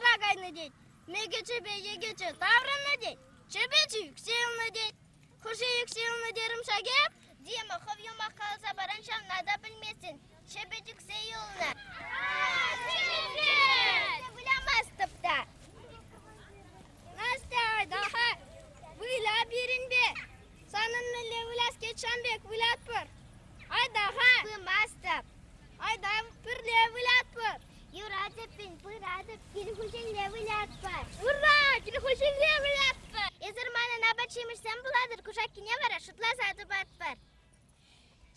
Сунара кайнӑ тет. Мекӗчӗпе йӗкӗчӗ таврӑннӑ тет. Чӗпечӗ ӳксе юлнӑ тет. Хӑшӗ ӳксе юлнӑ терӗм ҫак эп? Дима, хӑв юмах каласа паран ҫавна та пӗлместӗн. Чӗпӗт ӳксе юлнӑ. Вылямастӑп та. Настя, айта-ха, выля пирӗнпе. Санӑн мӗнле выляс килет ҫавӑн пек вылятпӑр. Айта-ха. Пымастӑп. Айта, пӗрле вылятпӑр. Юратӑп-ин, пыратӑп, кил хуҫилле вылятпӑр. Ура! Кил хуҫилле вылятпӑр! Эсир манӑн апат-ҫимӗҫсем пулатӑр, кушаккине вара шутласа тупатпӑр.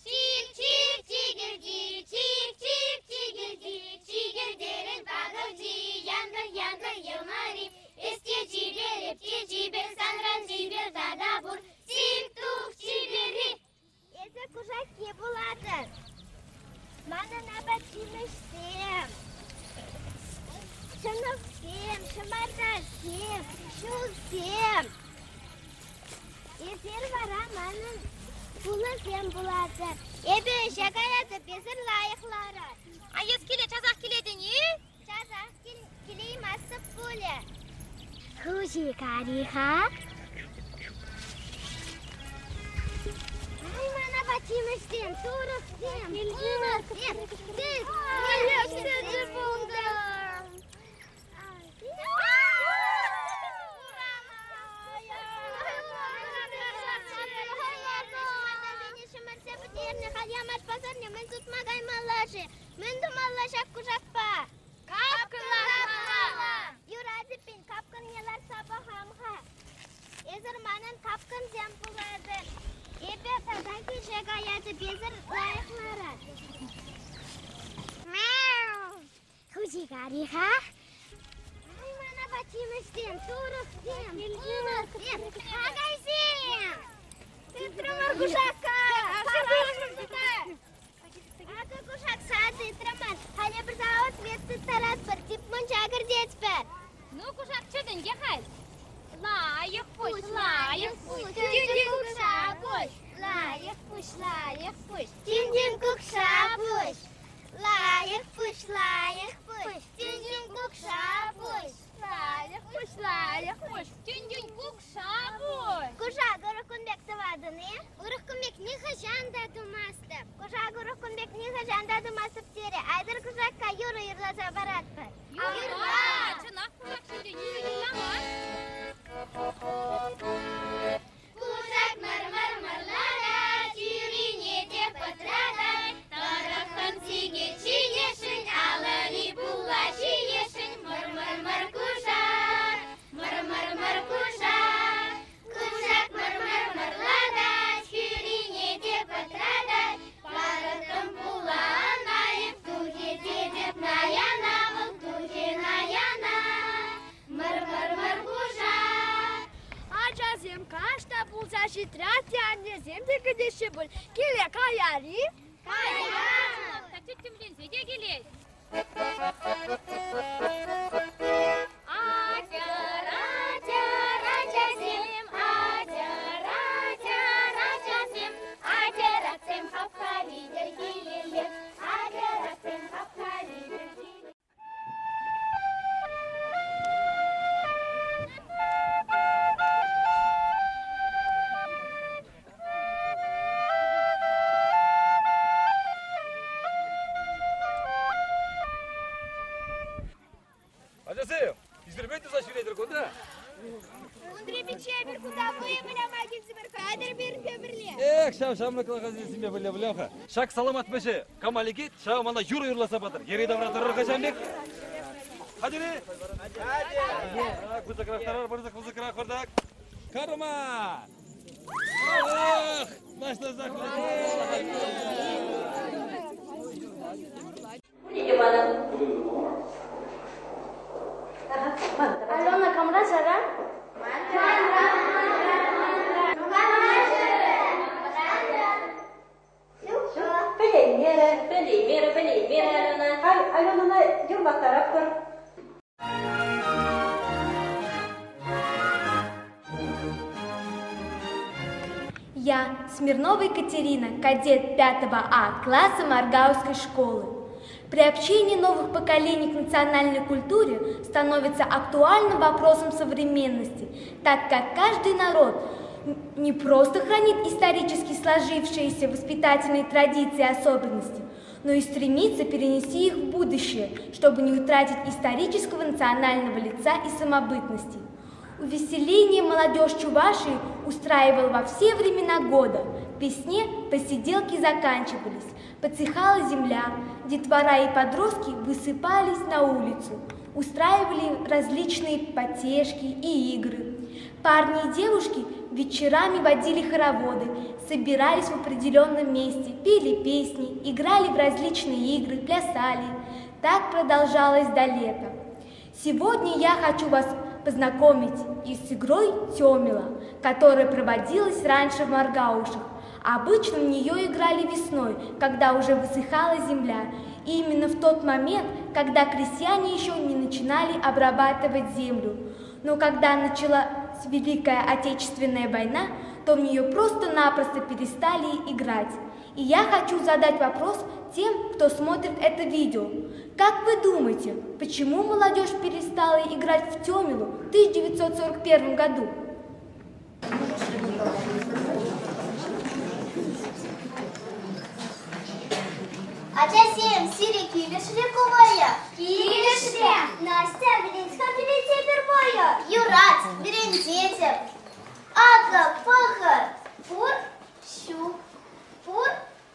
Чик-чик, чикӗлти, чик-чик, чикӗлти, чикӗлтерен пакӑлчи, янтӑр-янтӑр йӑлмари, эс те чипер, эп те чипер, санран чипер тата пур, сик тух чиперри. Эсӗ кушакки пулатӑн. Манӑн апат-ҫимӗҫсем, ҫӑнӑхсем, ҫӑмартасем, ҫулсем. Эсир вара манӑн пулӑсем пулатӑр. Эпӗ ӗҫе каятӑп, эсир лайӑх ларӑр. А эс киле часах килетӗн-и? Часах килеймастӑп пулӗ. Хуҫи кари-ха? Ай, ман апат-ҫимӗҫсем, турӑхсем, пулӑсем, сӗт, сӗчӗ пултӑм. Ҫӗмӗрсе пӗтернӗ, халь Ямаш пасарне мӗн сутма каймалла-ши? Мӗн тумалла ҫак кушакпа? Капкӑн лартмалла! Юрать эппин, капкӑнне лартса пӑхам-ха. Эсӗр манӑн капкӑнсем пулатӑр. Эпӗ тата килсе каятӑп, эсӗр лайӑх ларӑр. Хуҫи кари-ха? Ай, мана патимӗҫсем, турӑхсем, пулӑсем, какайсем! Тытрӑмӑр кушака! Акӑ кушак сад тытрӑмӑр. Халӗ пӗр ответ тыттаратпӑр, тип мунча кӗртетпӗр. Ну, кушак чӗтӗнке халь. Лайӑх пуҫ, лайӑх пуҫ, тӳн-тӳн кукша пуҫ. Лайӑх пуҫ, лайӑх пуҫ, тӳн-тӳн кукша пуҫ. Лайӑх пуҫ, лайӑх пуҫ, тӳн-тӳн кукша пуҫ. Лайӑх пуҫ, лайӑх пуҫ, тӳн-тӳн кукша пуҫ. Кушак урӑх кун пек тӑватӑн-и? Урӑх кун пек нихӑҫан та тумастӑп. Кушак урӑх кун пек нихӑҫан та тумастӑп терӗ. Айтӑр кушакка юрӑ юрласа паратпӑр. Юрла! Чӑнах кушак ҫинчен юрӑ юрламан. Кушак мӑр-мӑр-мӑрлатать, хӳрине те пӑтратать, тӑрӑххӑн сикет ҫиесшӗн, алӑри пулла ҫиесшӗн. Мӑр-мӑр-мӑр кушак, мӑр-мӑр-мӑр кушак, кушак мӑр-мӑр-мӑрлатать, хӳрине те пӑтратать, парӑттӑм пулла ӑна эп, тухӗ тетӗп наяна, вӑл тухӗ наяна. Мӑр-мӑр-мӑр кушак. Ачасем каш та пулса ҫитрӗ, атте-аннесем те кӗтеҫҫӗ пуль. Киле каяр-и? Каяр! Тӗттӗмленсе те килет. Атьӑр, атьӑр, ачасем, атьӑр, атьӑр, ачасем, атьӑр, атьсем хапха витӗр килелле, атьӑр, атьсем хапха витӗр килелле. Ачасем, ӳсӗрме туса ҫӳретӗр кунта? Унтри пичче, эпир кунта вӑйӑ выляма килтӗмӗр. Хатӗр пирӗнпе пӗрле. Эх, ҫав ҫамрӑклӑха сисме пӗле пӗле-ха. Ҫак саламат вӗҫӗ кама лекет, ҫав мана юрӑ юрласа патӑр. Йӗри-тавра тӑрӑр-ха ҫавӑн пек. Хатӗр-и? Хатӗр! Пысӑкрах тӑрӑр, пысӑк, пысӑкрах выртак. Карма! Ах, нашласах Алена, камра сара? Пӗлеймерӗ, пӗлеймерӗ, пӗлеймерӗ Алена. Халь Аленӑна юрлаттаратпӑр. Я, Смирнова Екатерина, кадет 5 А класса Моргаузской школы. Приобщение новых поколений к национальной культуре становится актуальным вопросом современности, так как каждый народ не просто хранит исторически сложившиеся воспитательные традиции и особенности, но и стремится перенести их в будущее, чтобы не утратить исторического национального лица и самобытности. Увеселение молодежь Чувашии устраивал во все времена года. В весне посиделки заканчивались, подсыхала земля, детвора и подростки высыпались на улицу, устраивали различные потешки и игры. Парни и девушки вечерами водили хороводы, собирались в определенном месте, пели песни, играли в различные игры, плясали. Так продолжалось до лета. Сегодня я хочу вас познакомить и с игрой Темила, которая проводилась раньше в Маргаушах. Обычно в нее играли весной, когда уже высыхала земля, и именно в тот момент, когда крестьяне еще не начинали обрабатывать землю. Но когда началась Великая Отечественная война, то в нее просто-напросто перестали играть. И я хочу задать вопрос тем, кто смотрит это видео. Как вы думаете, почему молодежь перестала играть в Темилу в 1941 году? Ачасем, сире килӗшрӗ ку вӑйӑ? Килӗшрӗ. Настя, вӗрент-ха пире тепӗр вӑйӑ. Юрать, вӗрентетӗп. Акӑ, пӑхӑр. Пур, ҫук, пур,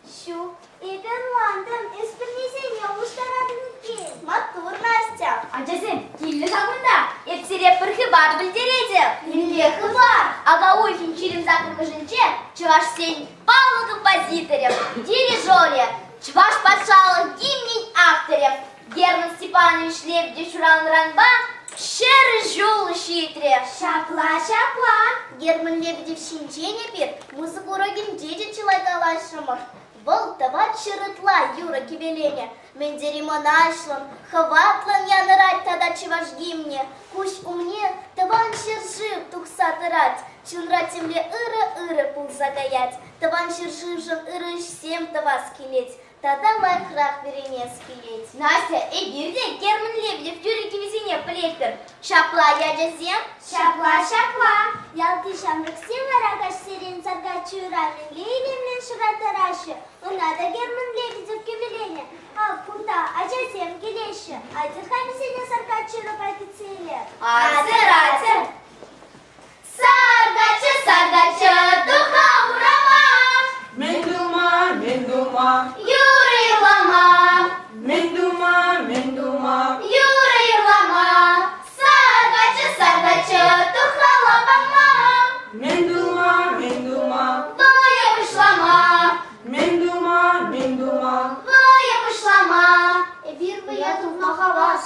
ҫук. Эпӗ ӑнлантӑм, эс пӗрнесене улӑштаратӑн иккен. Маттур, Настя. Ачасем, килнӗ-ха кунта. Эп сире пӗр хыпар пӗлтеретӗп. Мӗнле хыпар? Ака уйӑхӗн ҫирӗм саккӑрмӗшӗнче чӑвашсен паллӑ композиторӗ, дирижерӗ, Чӑваш патшалӑх гимнӗн авторӗ Герман Степанович Лебедев ҫуралнӑранпа 100 ҫул ҫитрӗ. Ҫапла, ҫапла. Герман Лебедев ҫинчен эпир музыка урокӗнче те чылай калаҫрӑмӑр. Вӑл тӑват ҫӗр ытла юрӑ кӗвӗленӗ. Мӗн тери мӑнаҫлӑн, хӑватлӑн янӑрать тата чӑваш гимнӗ. Куҫ умне тӑван ҫӗршыв тухса тӑрать. Чунра темле ырӑ-ырӑ пулса каять. Тӑван ҫӗршывшӑн ырӑ ӗҫсем тӑвас килет. Тата лайӑхрах вӗренес килет. Настя, эпир те Герман Лебедев юрӑ-кӗвӗсене пӗлетпӗр. Ҫапла, ачасем? Ҫапла, ҫапла. Ялти ҫамрӑксем вара каҫсерен Саркачура мӗнле илемлӗн шӑрантараҫҫӗ. Ӑна та Герман Лебедев кӗвӗленӗ. Ак кунта ачасем килеҫҫӗ. Атьӑр-ха вӗсене Саркачурапа кӗтсе илер. Атьӑр, атьӑр. Саркаччӑ, саркаччӑ, туха урама. Мӗн тума, мӗн тума? Юрӑ юрлама. Мӗн тума, мӗн тума? Юрӑ юрлама. Саркаччӑ, саркаччӑ, туха лапама. Мӗн тума, мӗн тума? Вӑйӑ пуҫлама. Мӗн тума, мӗн тума? Вӑйӑ пуҫлама. Эпир вӑййа тухма хавас.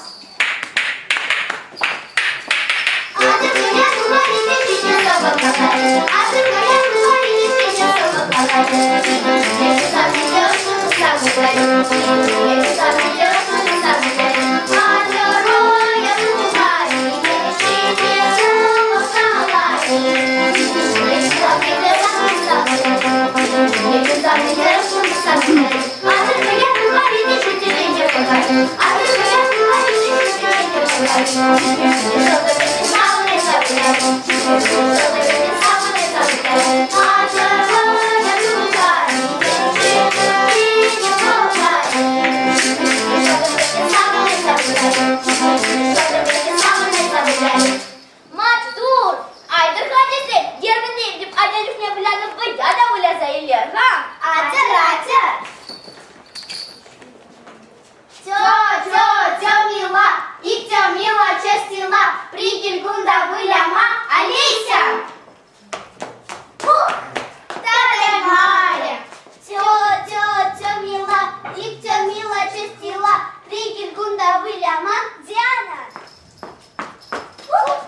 Маттур! Айтӑр-ха тесе Герман Лебедев ача чухне вылянӑ вӑййа та выляса илер-ха. Атьӑр, атьӑр! Тё, тё, тё, мила, ик тё, мила, честила, прикил кунта выляма, Олеся! Ух, тата Маря! Тё, тё, тё, мила, ик тё, мила, честила, прикил кунта выляма, Диана! Ух!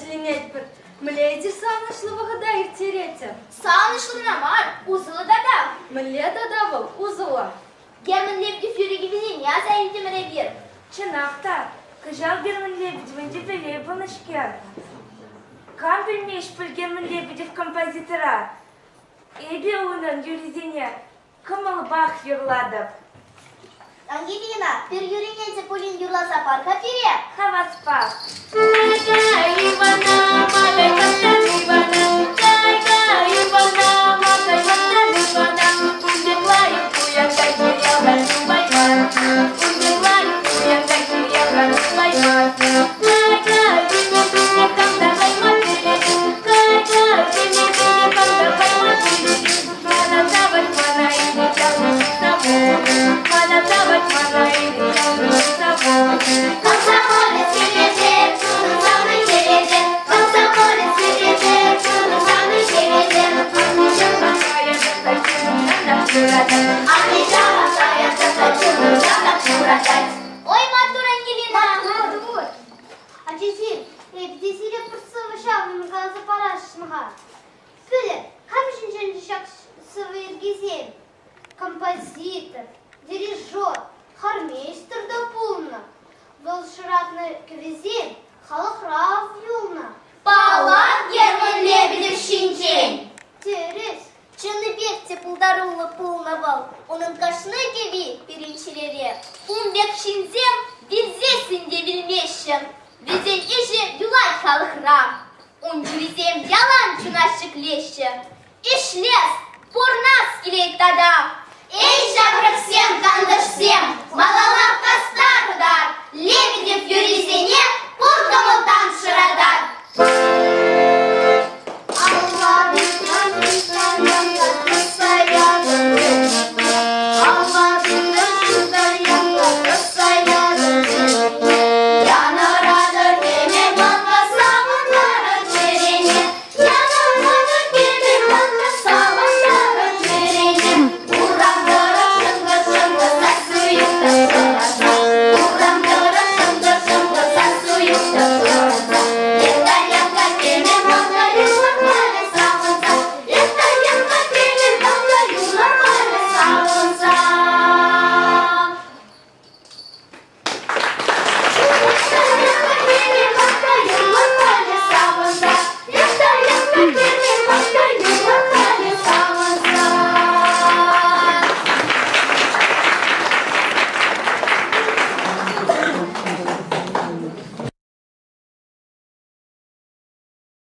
тӗлӗнетпӗр. Мӗнле эсир савӑнӑҫлӑ вӑхӑта ирттеретӗр? Савӑнӑҫлӑ мар, усӑллӑ тата. Мӗнле тата вӑл усӑллӑ? Герман Лебедев юрри-кӗввисене аса илтӗмӗр эпир. Чӑнах та, кӑҫал Герман Лебедевӑн юбилейӗ пулнӑ-ҫке. Кам пӗлмест пуль Герман Лебедев композитора? Эпӗ унӑн юррисене кӑмӑлпах юрлатӑп. Ангелина, пӗр юррине те пулин юрласа пар-ха пире. Хаваспах. Комсомолец килетет, чунӑм савнӑ килетет. Комсомолец килетет, чунӑм савнӑ килетет. Ой, маттур, Ангелина! Маттур! Ачасем, эпӗ те сире пӗр сӑвӑ ҫаврӑмӗ каласа парасшӑн-ха. Пӗлӗр, кам ҫинчен ҫак сӑвӑ йӗркисем? Композитор, дирижер, хормейстер та пулнӑ. Вӑл шӑратнӑ кӗвӗсем халӑхра юлнӑ. Паллах, Герман Лебедев ҫинчен! Тӗрӗс. Чӑннипех те пултаруллӑ пулнӑ вӑл. Унӑн кашни кӗвви пирӗн чӗрере. Ун пек ҫынсем вилсессӗн те вилмеҫҫӗ. Вӗсен ӗҫӗ юлать халӑхра. Ун чурисем ялан чуна ҫӗклеҫҫӗ. Ӗҫлес, пурнас килет тата. Эй, ҫамрӑксем, тантӑшсем, малалла!